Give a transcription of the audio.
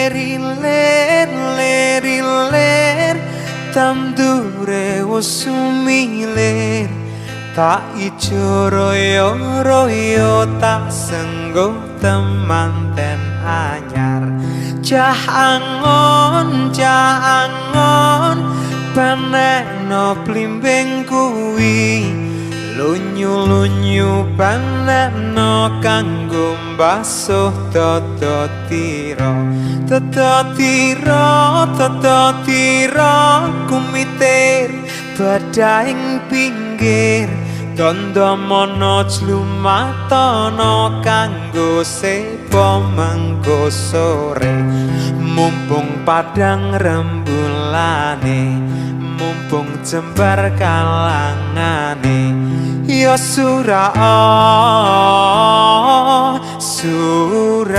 Lir lir lir tandure wis sumilir, tak ijo royo royo tak senggo temanten anyar. Cah angon, cah angon, panekno blimbing kuwi, lunyu lunyu panekno kanggo mbasuh tata tira, tata tira, tata tira kumitir badhaing pinggir. Tondo mono jlumatono kanggo sepo mengko sore, mumpung padang rembulane, mumpung jembar kalangane. Ya surah, surah.